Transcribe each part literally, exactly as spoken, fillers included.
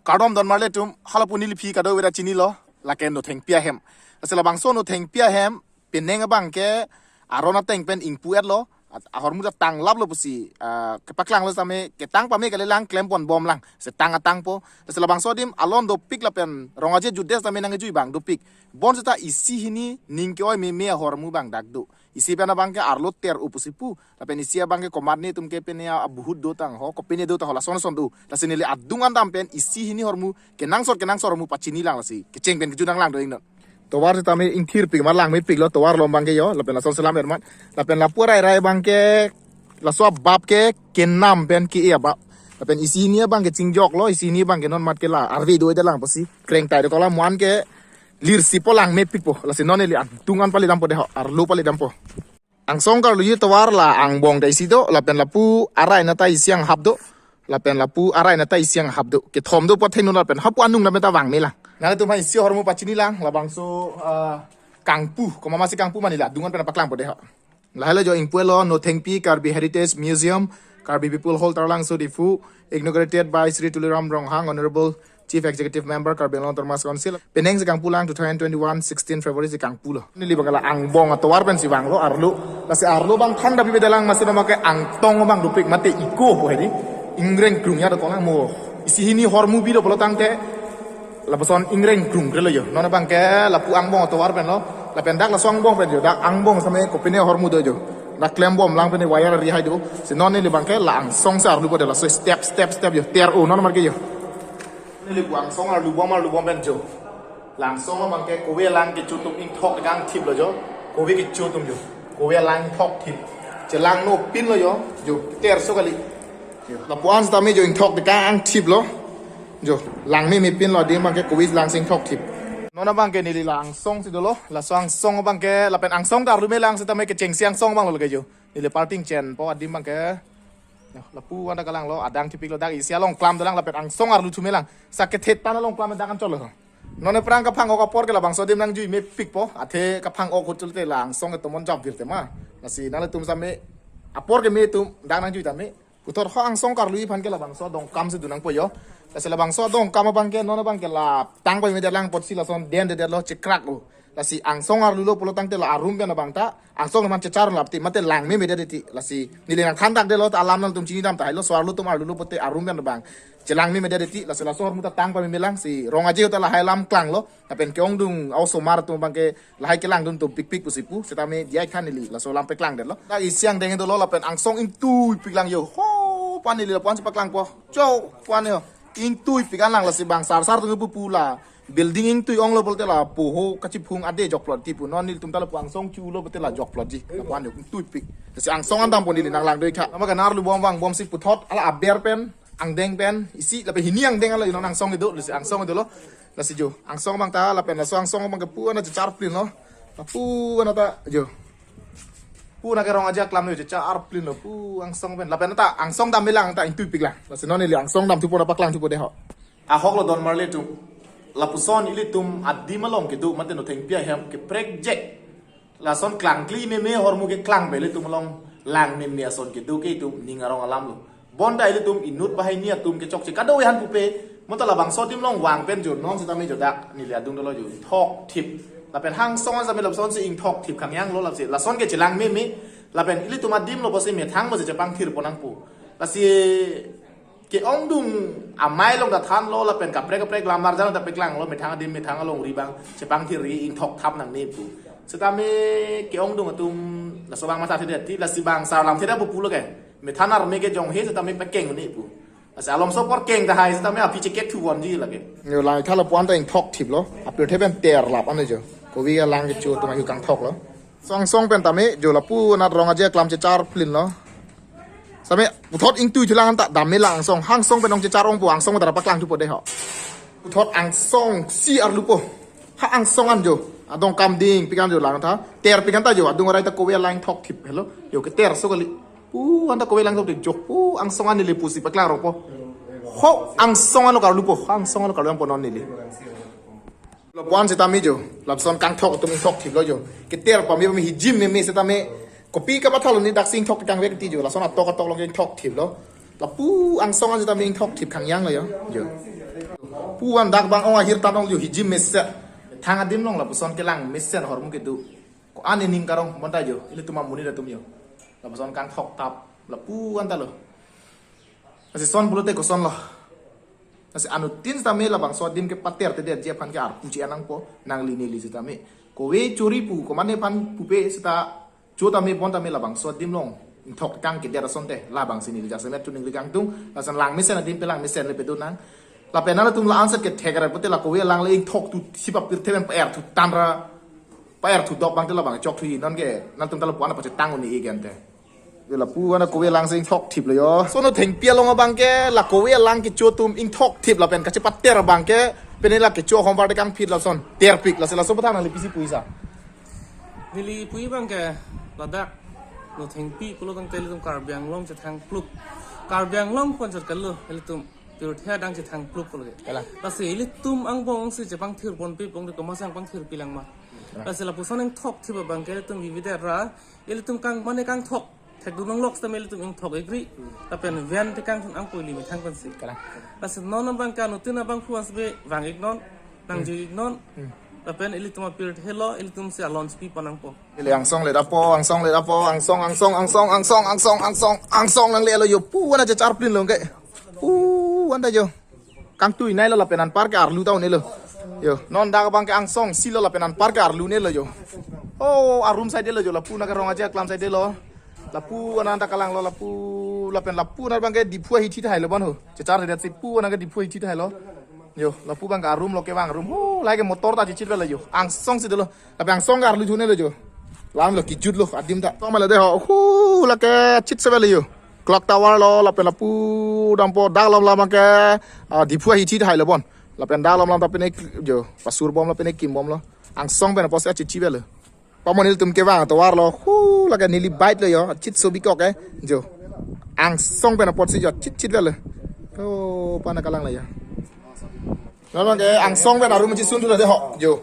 Kardom don marli atum, hala pu neli aphi kadokave ta chinilo, lake Nothengpi ahem. Lasi labangso Nothengpi ahem, penang abangke aron ateng pen ingpu-etlo, at-, ahormu ta tanglaplo pusi, ah, kepaklanglo sitame, ketang pame kalilang, klem ponbomlang, setang atangpo. Lasi labangso adim alon dopik lapen rong aje jutdet sitame nangkejui abang dopik. Bonseta isi hini ning ke-oi meme ahormu abang dak do. Isi pen abangke arlo ter-o pusi pu. Lapen isi abangke komatne atum ke pine abahut do tang ho, kopine do tang ho, lason son do. Lasi neli adung an dam pen isi hini ahormu, kenangsot kenangsot ahormu pachinilang lasi. Kecheng pen kejut nanglang do ingnon. Tovar sitame ingthirpik ma langmepiklo, tovar along abangke yo, lapen lason selam ermat. Lapen lapu arai arai abangke, laso abap ke kenam pen ke-e abap. Lapen isi hini abangke chingjoklo, isi hini abangke non mat ke la arve do-edelang pusi. Krengtai dokoklang, mo-an ke lirsipo, langmepikpo. Lasi non neli adung an pali dampo deho, arlo pali dampo. Angsong karluji tovar la angbong ta isi do, lapen lapu arai nata isi anghap do, lapen lapu arai nata isi anghap do. Kethom do apot thenu lapen hapu anung lapen ta vangmelang. Nanglitum aphan isi ahormu pachinilang, labangso, ah, kangpu, komat masi kangpu ma neli adung an pen paklangpo deho. Lahelo jo ingpu-etlo, Nothengpi Karbi Heritage Museum, Karbi People Hall, Taralangso, Diphu, inaugurated by Shri Tuliram Ronghang, Honorable Chief Executive Member, Karbi Anglong Autonomous Council. Penang si kangpulang, two thousand twenty-one, sixteen February si kangpulo. Neli abang la angbong atovar pensi vanglo, arlo. Lasi arlo abang than dabi bedalang, masi nama ke angtong abang dopik mate iko po hedi. Ingreng krung ya dokoklang mo. Isi hini ahormu bido pulo tangte, lapuson ingreng krung krelo jo. Non abangke lapu angbong atovar penlo. Lapen dak laso angbong pen jo. Dak angbong sitame kopine ahormu do jo. Dak klembomlang pen wire ri hai do. Si non neli abangke la angsong si arlupo de, laso step, step, step jo. Ter-o non marke jo. Neli lapu angsong arlubom, arlubom pen jo. La angsong abangke kove alang kecho atum ingthok kangthiplo jo. Kove kecho atum jo. Kove alang ingthok thip. Chelang nopinlo jo. Jo, terso kali. Lapu-an sitame jo ingthok kangthiplo. Jo, langmemepinlo, adim abangke kove alang si ingthok thip. Non abangke neli la angsong si dolo. Laso angsong abangke lapen angsong ta arlumelang sitame kechengsi angsong abanglo lake jo. Neli parting chenpo, adim abangke. Jo, lapu-an ta kalanglo, adang thipiklo, dak isi along klam dolang lapen angsong arlu thumelang. Sa kethet tan along klam dak anchotlo. Non aphrang kaphang-ok apor ke labangso adim nangjui-mepikpo. Athe kaphang-ok ahut chot te la angsong ke tomon jap vir tema. Lasi nanglitum sitame apor keme atum dak nangjui tame. Puthot ho angsong karluji aphan ke labangso adongkam si dun nangpo jo. Lasi labangso adongkam abangke non abangke la tang pame-detlang apotsi lason den-dedetlo, chekrak-o. Lasi angsong arlulo pulo tangte la arum pen abang ta angsong aman chechar lap ti mate langmemedet ti. Lasi neli nangthan dakdetlo ta alam nangtum chinidam tahai, laso arlo atum arlulo pulote arum pen abang chelangmemedet ti. Lasi laso ahormu ta tang pamemelang, si rong aje ahut ta lahai alam klanglo. Lapen ke-ongdung a-osomar atum abangke lahai kelangdun atum pikpik pusi pu. Sitame diya than neli laso alam paklangdetlo. Dak isi angdeng dolo lapen angsong ingtuipiklang jo. Ho, pu-an neli lapu-an si paklangpo. Cho, pu-an jo. Ingtuipik anlang, lasi bang sarsar atum pu pu la building ingtui-onglo pulote lapu ho kachiphung ade jokplot ti pu. Non nelitum ta lapu angsong chulo pulote la jokplotji. Lapu-an jo ingtuipik. Lasi angsong an dampo, neli nanglang do-ik tha. Nama kanar lubom vangbomsi puthot hala aber pen, angdeng pen isi, lapen hini angdeng hala inon angsong kedo, lasi angsong kedolo. Lasi jo, angsong abang ta, lapen laso angsong abangke pu-an ta chechar plinlo. Lapu-an ta jo. Pu-an ke rong aje aklam jo, chechar plinlo pu angsong pen. Lapen ta angsong dammelang ta ingtuipiklang. Lasi non neli angsong damthupo, paklangthupo deho. Ahoklo don marli atum. Lapuson ilitum adim along kedo mate Nothengpi ahem keprekjek. Lason klangkli meme ahormu keklang pen ilitum along langmeme ason kedo ke itum ning arong alamlo. Bonta ilitum inut banghini atum kechokche kadokave aphan pupe, mo ta labangso adim along vang pen jo non sitame jo dak neli adung dolo jo ingthok thip. Lapen angsong an sitame lapuson si ingthok thip khangyanglo, lasi lason ke chelangmeme. Lapen ilitum adim lo pusi methang pusi chepangthirpon nangpo. Lasi ke-ongdung amei along ta thanlo lapen kaprek kaprek lamar jang ta paklanglo, methang adim methang alongri abang chepangthirri ingthok thap nangne pu. Sitame ke-ongdung atum laso abang mathathedet ti, lasi bang sar lamthedet pu pulo ke. Methang arme ke jonghe sitame pakeng un-e pu. Lasi alomso apor keng tahai sitame aphi chekek thuvonji lake. Jo, langtha lapu-an ta ingthok thiplo. Apirthe pen ter lap an jo. Kove alang kecho atum ahu kangthoklo. Angsong pen tame jo lapu-an ta rong aje aklam chechar plinlo. Sitame puthot ingtuithulang an ta dammelang angsong. Ha angsong pen ong chechar-ongpo, angsong ta paklangthupo deho. Puthot angsong si arlupo. Ha angsong an jo. Adongkam dingpik an jo langtha. Terpik an ta jo. Adung arai ta kove alang ingthok thip helo. Jo keterso kali. Pu-an ta kove alang ingthok thip jok. Pu angsong an neli pusi paklangrongpo. Ho angsong anlo karlupo. Ha angsong anlo karlu-ongpo non neli. Lapu-an sitame jo, lapuson kangthok atum ingthok thiplo jo. Keter pame pame hijim meme sitame kopi kapathalo ni daksi ingthok kangvek ti jo. Lason atok atok along ingthok thiplo. Lapu angsong an sitame ingthok thip khangjang lo yo. Jo. Pu an dak bang ong ahir tan ong jo, hijim mesen. Thang adim along lapuson kelang mesen ahormu kedo. Ko-an ening karong bonta jo. Ilitum amonit atum jo. Lapuson kangthok thap. Lapu anta lo. Lasi son pulote koson lo. Lasi anuttin sitame labangso adim kepaterte detji aphan ke arpu chi-en nangpo, nangli neli sitame. Kove chori pu, komatne aphan pupe sita cho tame bon tame labangso adim along ingthok kangkedet asonte, labangsi neli jasemet choningri kangtung, lason lang mesen adim pe lang mesen le pedo nang. Lapen nangtum la anset kethek ra pote la kove alang le ingthok tu sipa pirthe pen pa-er thu tanra, pa-er thu dok bangte labang chok thu non ke, nangtum ta lapu an pachetang un-e gente. Lapu an kove alang si ingthok thip lo yo. Sono thengpi along abang ke, la kove alang kecho atum ingthok thip lapen kachepater abang ke, pene la kecho ahom parte kangphit lason terpik, lasi laso pathang nangli pisi puisa. Neli pu abang ke ladak, no thengpi pulo tangte ilitum Karbi Anglong chethang pluk. Karbi Anglong pu anchot kali, ilitum pirthe adang chethang pluk pulo ke. Kalang. Lasi ilitum angbong si chepangthir ponpe pong de komasang pangthirpi lang ma. Kalang. Lasi lapuson ingthok thip abang ke ilitum vivi det ra, ilitum kang mane kangthok thekdun longlok sitame ilitum ingthok-ikri. Lapen ven te kangthun angpo ili methang pensi. Kalang. Lasi non abang ke anuttin abang pu an sebe vang-ik non, nang Hmm. jui-ik non. Hmm. Lapen ilitum apirthe lo, ilitum si alon chipi pon nangpo. Ili angsong le dapo, angsong le dapo, angsong, angsong, angsong, angsong, angsong, angsong, angsong nanglelo yo, pu an aja charplin lo ke. Pu anta jo. Kangtui nai lo lapen anpar ke arlu ta un-e lo. Yo, non dak abang ke angsong si lo lapen anpar ke arlu un-e lo yo. Oh, arum side lo jo, lapu nang ke Rong Aje aklam side lo. Lapu an anta kalang lo, lapu lapen lapu nang abang ke Diphu ahithi tahai lo bon ho. Chechar det si pu an nang ke Diphu ahithi tahai lo. Yo, lapu abang ke arum lo kevang arum. Ho, lahai ke motor ta chichit velo yo. Angsong si dolo. Lapen angsong ke arlu thu un-e lo jo. Lam lo kijut lo adim ta. Tong ma lo de ho. Hu, lake chit se velo yo. Clock tower lo, lapen lapu dampo dak lom lam ke, ah, Diphu ahithi tahai lo bon. Lapen dak lom lam ta pene jo. Pasur bom lo pene kim bom lo. Angsong pen apotsi achichi velo. Pamon ilitum kevang tovar lo, hu, lake neli bike lo yo, chit so bikok eh, jo. Angsong pen apotsi jo, chit chit velo. Oh, pu an kalang lo yo. Lapen ke angsong pen arum chisun thu lo de ho, jo.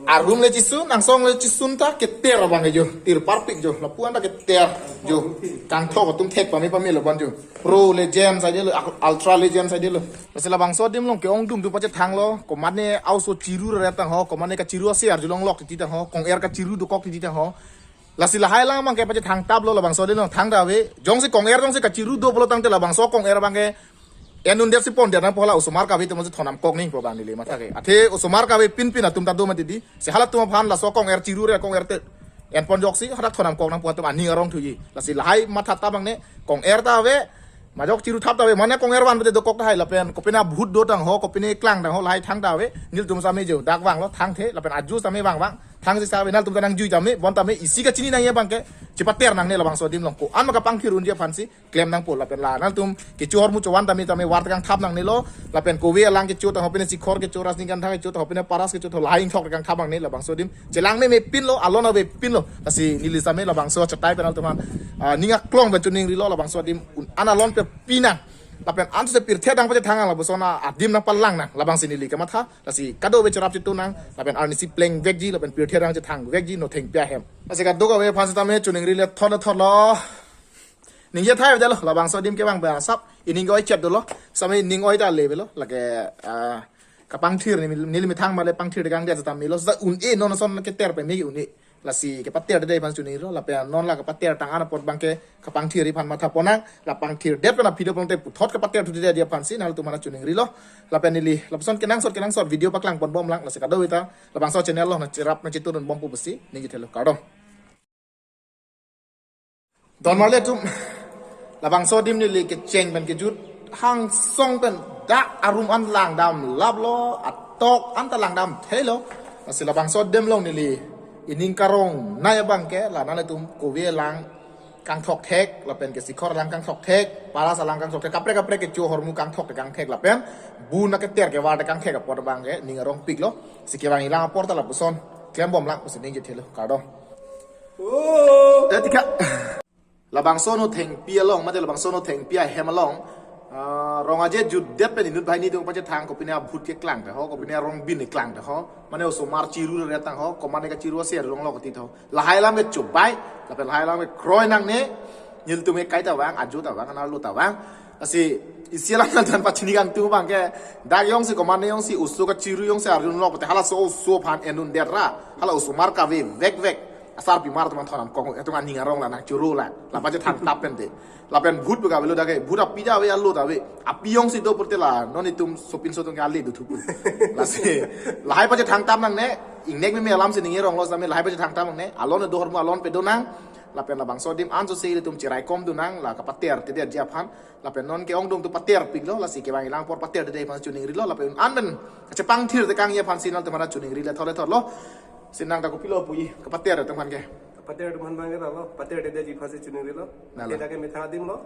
Arum le chisun, angsong le chisun ta keter abang ke jo, tir parpik jo, lapu anta keter, jo. Kangthok atum thek pame pame lo bon jo. Pro legend side lo, ultra legend side lo. Lasi labangso adim along ke-ongdung tu pachethang lo, komatne a-oso chiru re tang ho, komatne kachiru ase arjulong lok titi tang ho, kong-er kachiru dokok titi tang ho. Lasi lahai alang abang ke pachethang tap lo labangso adim along thang ta ave, jongsi kong-er jongsi kachiru do pulo tangte labangso kong-er abang ke, en un det si pon det nangpo, la osomar kave te mo si thonam kok nangpo abang neli matha ke. Athe osomar kave pinpin atum ta do mati di, si halatum aphan laso kong-er chiru re kong-er te. En pon joksi, hadak thonam kok nangpo atum aning arong thuji. Lasi lahai matha ta abang ne, kong-er ta ave, majok chiru thap ta ave, mane kong-er van pute dokok tahai lapen, kopine abhut do tang ho, kopine klang tang ho, lahai thang ta ave, nelitum sitame jo, dak vang lo, thangthe, lapen aju sitame vang vang, thang si sa ave, nangtum ta nangjui tame, bon tame, isi kachini nangji abang ke, chepater nangne labangso adim along ko, an ma kapangthir unji aphan si, klem nangpo lapen la, nangtum, kecho ahormu chovan tame tame, war tekang thap nangne lo, lapen kove alang kecho tang ho, pine sikhor kecho, Rajnikantha kecho tang ho, pine Paras kecho tang ho, lahai ingthok tekang thap nangne labangso adim, chelang meme pin lo, alon ave pin lo. Lasi neli sitame labangso achatai pen nangtum aphan, ah, ning aklong pen choningri lo labangso adim un-an alon pe pinang. Lapen ansi pirthe adang pachethang nang lapuson adim nangpalang nang. Labangsi neli kematha. Lasi kadokave cherap chitu nang. Lapen arnisi plengvekji, lapen pirthe adang chethangvekji, no thengpi ahem. Lasi kadokave aphan sitame choningri le thot le thot lo. Ningje thai veda lo, labangso adim kevang ba asap. Ining oi chet dolo. Sitame ning oi ta le velo. Lake, ah, kapangthir ni neli methang male pangthir kangdet sitame lo. Sa un-e non ason keter pame un-e. Lasi kepater det aphan choningri lo, lapen non la kepater tang an apot abang ke kapangthir aphan matha pon nang, la pangthir det pen aphi do pon te puthot kepater thu det aphan si nangtum aphan choningri lo, lapen neli, lapuson kenangsot kenangsot video paklang pon bom lang, lasi kadokave ta, labangso channel lo nangcherap nangchitun bompo pusi, ningje thelo, kardom. Don marli atum, labangso adim neli kecheng pen kejut, angsong pen dak arum an langdam lap lo, atok anta langdam thelo. Lasi labangso adim along neli ining karong nai abang ke, la nanglitum kove alang kangthok thek, lapen ke sikhor alang kangthok thek, Paras alang kangthok thek, kaprek kaprek kecho ahormu kangthok tekang thek lapen, bu nangketer kevar tekang thek apot abang ke, ning arongpik lo, si kevang ilang apor ta lapuson, klem bom lang, pusi ningje thelo, kardom. Oh. Eh, tika. Labangso no thengpi along, mate labangso no thengpi ahem along. Ah, Rong Aje jutdet pen inut banghini atum pachethang kopine abhut keklang ta ho, kopine arongbin keklang ta ho. Mane osomar chiru re tang ho, komane kachiru ase arjulong lok titi ho. Lahai alam ke chobai, lapen lahai alam ke kroi nangne, nelitum ke kai ta vang, ajo ta vang, anerlo ta vang. Lasi isi alam nangthan pachini kangtung abang ke, dak jongsi komatne jongsi oso kachiru jongsi arjulong pute halaso oso aphan en-un det ra, hala osomar kave vek vek, asarpimar atum thon-an kong, atum aning arong la nangchoro la, la pachethang tap pen te. Lapen bhut bega avelo dak ke, bhut api ta ave, alo ta ave. Api jongsi do pute la non itum sopinso atum ke ale dothupo. Lasi lahai pachethang tap nangne, ingnek meme alam si ningje ronglo sitame lahai pachethang tap nangne, alon do ahormu alon pe do nang. Lapen labangso adim anso si ilitum cheraikom do nang, la kapater tedet ji aphan. Lapen non ke ongdung atum paterpiklo, lasi kevang ilang apor pater tedet aphan chiningrilo, lapen an pen kachepangthir tekangji aphan si nangtum aphan chiningrilo, thole thole. Si nang ta kopilo puji, kapater atum aphan ke. Pater atum aphan abang ke lalo, pater tedet ji aphan si chiningrilo. Lalo. Ke dak ke methang adim lo,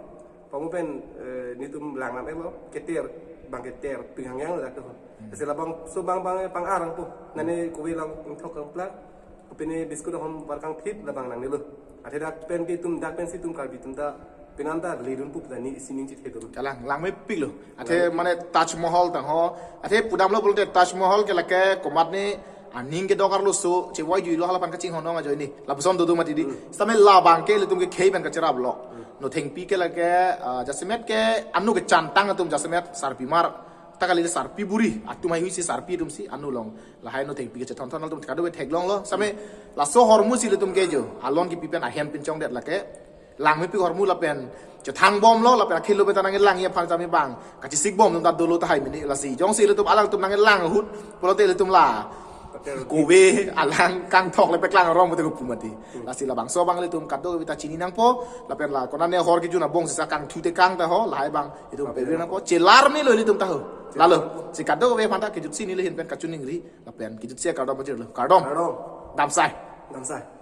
pamu pen, eh, netum lang nam-et lo, keter, abang keter, ping hangyang lo dak tu. Hmm. Lasi labangso abang abang pang-arang po, nane kove lang thok kangplak, pine biskut ahom var kangthip labang nangnelo. Athe dak pen ke itum, dak pensi itum Karbi atum ta penang ta ledun pup ta ne isi ning chithedun. Kalang, langmepiklo. Athe mane Taj Mahal tangho. Athe pudamlo pulote Taj Mahal ke lake komatne aning kedok arloso, chevoi juilo hala aphan kachinghon ong ajoine. Lapuson dodo mati di. Hmm. Sitame labang ke ilitum kekhei pen kacheraplo. Hmm. Nothengpi ke lake, ah, jasemet ke anu kechantang atum jasemet sarpimar ta kali le sarpi buri, atum haihui si sarpi atum si anu along. Lahai Nothengpi kechethon thon atum kadokave theklonglo. Sitame laso ahormu si ilitum ke jo, alon kipi pen ahem pinchongdet lake. Langmepik ahormu lapen chethangbomlo, lapen akhei lo pen ta nanglangji aphan sitame abang kachesikbom atum ta dolo tahai mene, lasi jongsi ilitum alangtum nanglang ahut pulote ilitum la kove alang kangthok le peklang arong pute kopu mati. Lasi labangso abang ilitum kadokave ta chini nangpo, lapen la konane hor kejun abong sisa kangthu tekang ta ho, lahai abang itum pevir nangpo, chelar melo ilitum ta ho. Lalo, si kadokave aphan ta kejut si neli ahin pen kachiningri, lapen kejut si kardom pajirlo. Kardom. Kardom. Damsai. Damsai.